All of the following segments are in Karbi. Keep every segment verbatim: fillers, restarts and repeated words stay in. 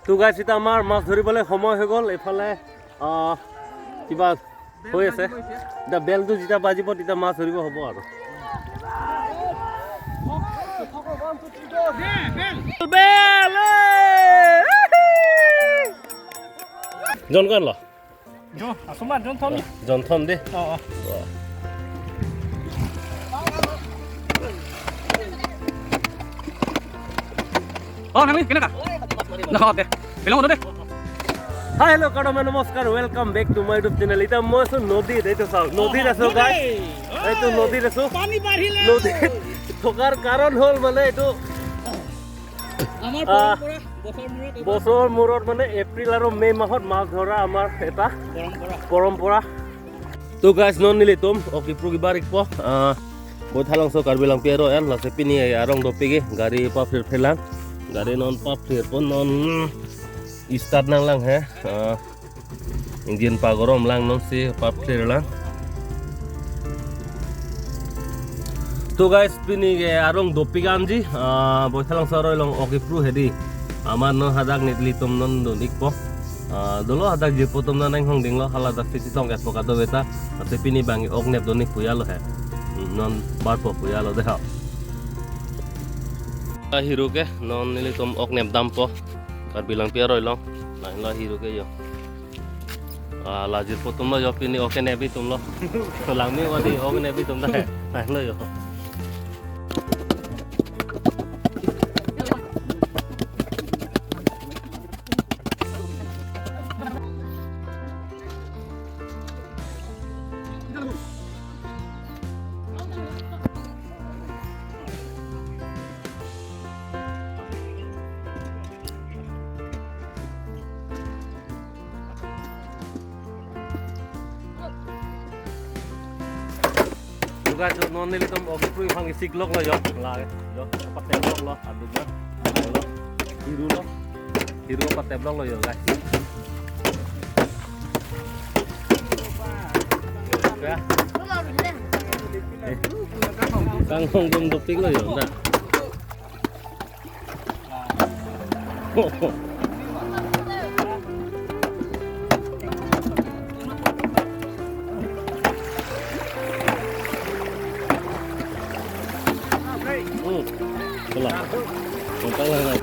তো গাইছ, এতিয়া আমাৰ মাছ ধৰিবলৈ সময় হৈ গ'ল। এইফালে আহ, কিবা হৈ আছে। এতিয়া বেলটো যেতিয়া বাজিব, তেতিয়া মাছ ধৰিব হ'ব আৰু। বেল, এ! জন কণ ল। জন, আছো মা, জন থম। জন থম দেই। অ, অ। অ, নামি, কেনেকা? ন, দে। বেলং দে। হাই, হেল্ল', কাৰোবাৰ নমস্কাৰ, welcome back to my YouTube channel। এতিয়া মই আছো নদীত, এইটো চাওক, নদীত আছো, গাইছ। এইটো নদীত আছো। পানী বাঢ়িলে। নদীত থকাৰ কাৰণ হ'ল মানে এইটো, আমাৰ আহ, পৰম্পৰা, বছৰ মূৰত এবাৰ। বছৰ মূৰত মানে এপ্ৰিল আৰু মে' মাহত মাছ ধৰা আমাৰ এটা পৰম্পৰা। পৰম্পৰা। To guys, non nelitum ok kepru kebar-ikpo, ah, Baithalangso Karbi Langpi aro an, lasi pini arong dopik ke, gari paphlirphirlang, gari non paphlirpo, non start nanglang he, ah, engine pagoromlang, non si paphlirlang. To guys, pini ke arong dopik anji, ah, Baithalangso aroi along ok kepru hedi. Amat non hadak nelitum non dun-ikpo. Ah, dolo hadak jirpo atum non inghong dinglo, hala dak sisi tong etpo kadokave ta. Lasi pini bang ok nep dun-ik pu ya lo he. Hmm, non barpo pu ya lo dei ha. Ah, Hero ke, non nelitum ok nep dampo. Karbi Langpi aroi along. Lahenlo Hero ke yo. Ah, la jirpo atum lo yo, pini ok kenep-ik atum lo. Langme wadi ok kenep-ik atum ta he. Lahenlo yo. Juga jo non nelitum ok kepru aphan isikloklo yo. La yo, pateploklo, aduk lo. Lo. Hero lo. Hero pateploklo yo, guys. Ya. Eh. Kanghong dum dopiklo yo, na. Hmm. Itulah. Gampang lah, guys.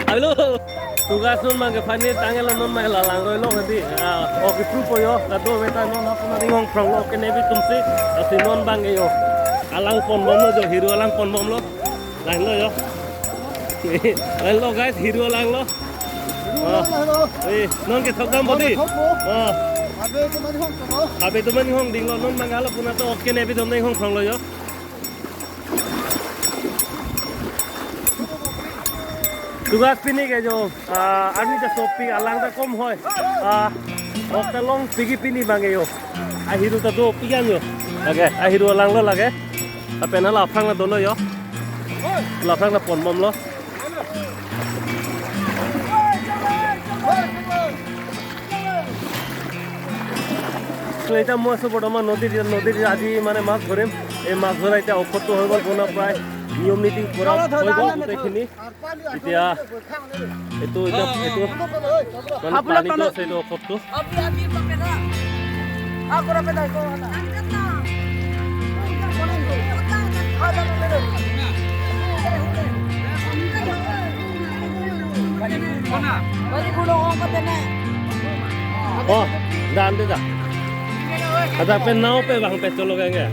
Halo. To guys, non bang ke finally tanglo, non bang la langroi lo hedi. Ah, ok kepru po yo. Kadokave ta non apuna inghong phranglo, ok kenep-ik atum si. Lasi non bang ke yo. Alang ponbomlo jo, Hero alang ponbomlo. Lahenlo yo. Lahenlo guys, Hero alanglo. Ah. Eh, non kethok dampo dei. Ah. Abe atum inghong dinglo, non bang hala puna to ok kenep-ik atum inghong phranglo yo. To guys, pini ke jo, ah, arni ta sopik, alang ta kom hoi. Ah, ok ta longpik pini bang ke yo. A Hero ta dopik an yo. Lake, a Hero alanglo lake. Lapen hala aphrang ta dolo yo. La aphrang ta ponbomlo. Lasi এতিয়া মই আছো বৰ্তমান নদীত, নদীত আজি মানে মাছ ধৰিম। এই মাছ ধৰা এতিয়া ঔষধটো হৈ গ'ল, বনোৱা প্ৰায় নিয়ম নীতি কৰা হৈ গ'ল গোটেইখিনি। এতিয়া এইটো, এতিয়া এইটো মানে পানীটো আছে, এইটো ঔষধটো। Oh, dan dei da. Ada pen nao pe bang pe cholo kenge.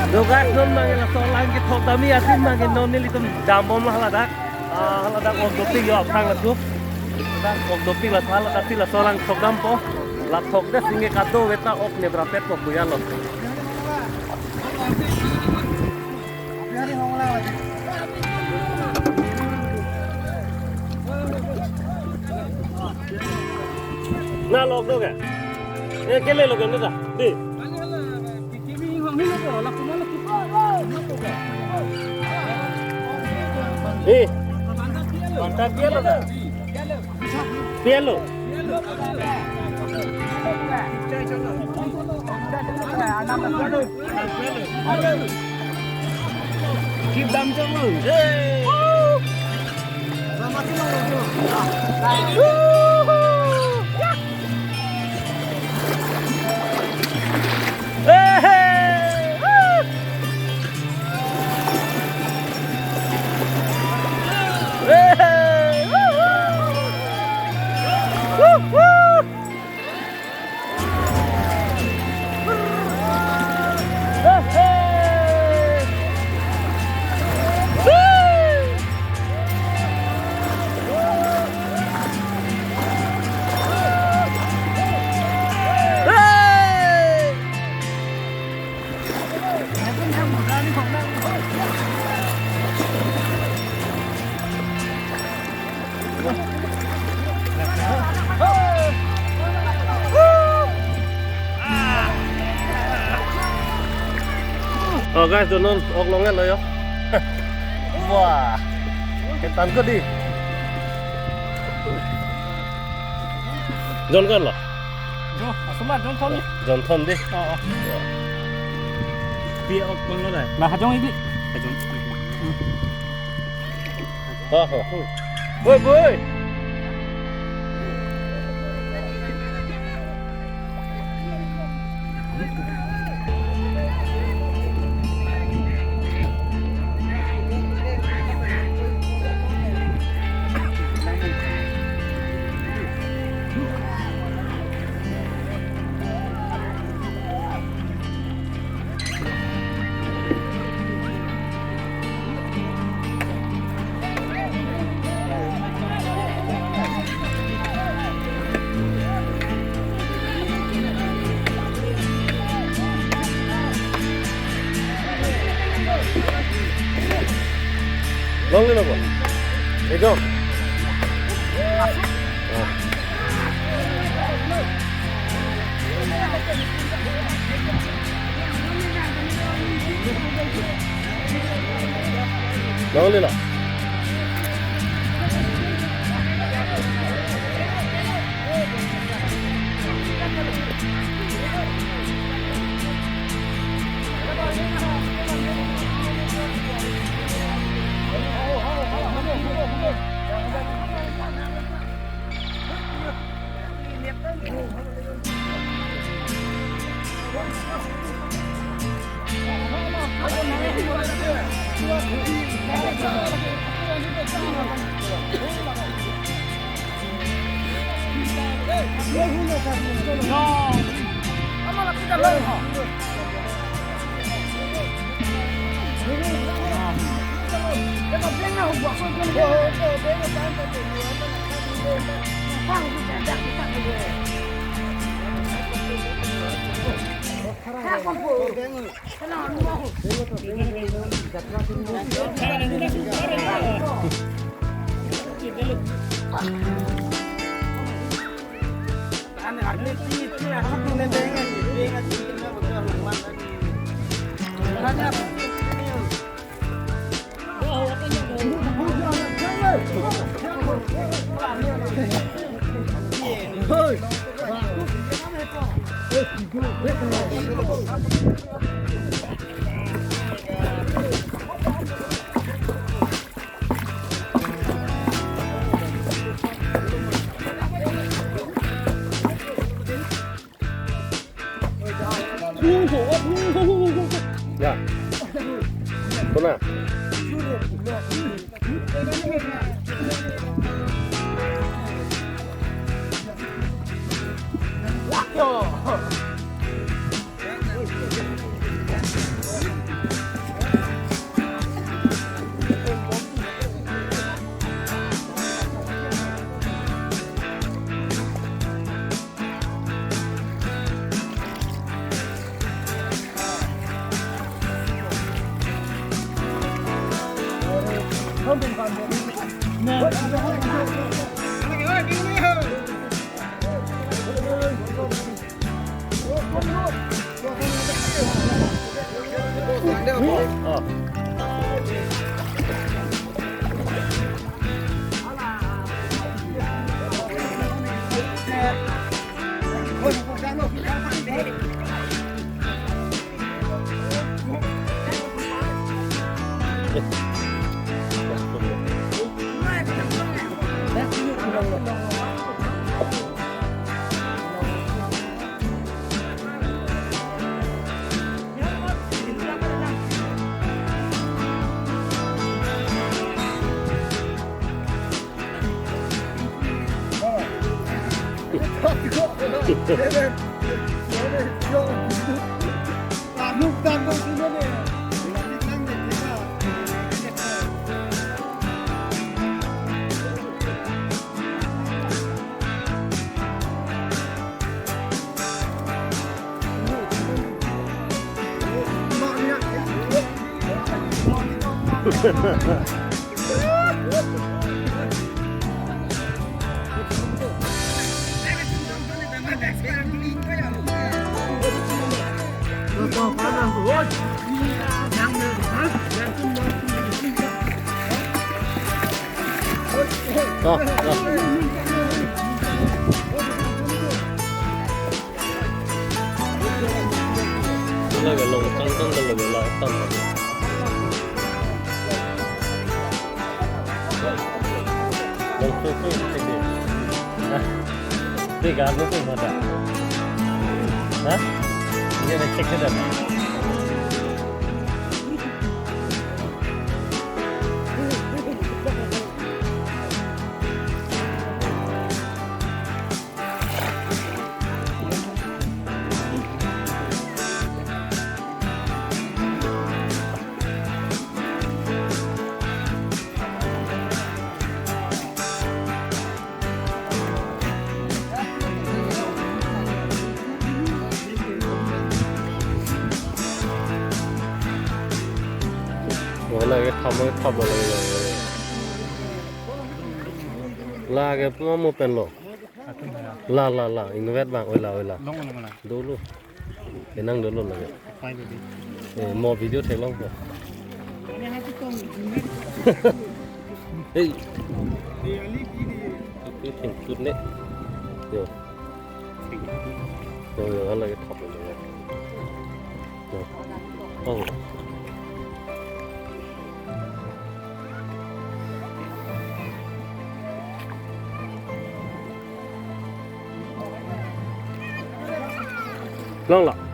Dogas non mangke laso alang kethok dam-i adim mangke non nelitum dambomlo haladak. Ah, haladak ok dopik yo aphrang laso. Haladak ok dopik laso, haladak si laso alang thokdampo. La thokdet si nge kadokave ta ok nebrapetpo puya lo. Na lok do ke? Eh, kele lo ke na ta? Di. Eh. Banta pielo ta? Pielo. Oh guys, do non ok longlo yo. Wah. Ketan ko di. Jon ko lo? Jo, asoma jon thom ni. Jon thom di. Oh, oh. Pi ok bang lo dai. Lah hajong ini. Hajong. Oh, oh. Boy, boy. Longle na bo? Ekdom. Ah. Longle na. Ya. Kona. Lake long tang tang ke lake la tam. Long sui sui check de. Ha? Tiga anu tu mana? Ha? Dia nak check ke dah. Wala ke thama thap lo lake. Lake puma mo pen lo. La, la, la, inutvet abang, oi la, oi la. Long, long, long. Dolo. Kenang dolo lake. Pai dolo. Eh, mo video theklong ko. Hey. Itu thengkut ne. Yo. Yo, yo, lake thap lo. Yo. Oh. Long la.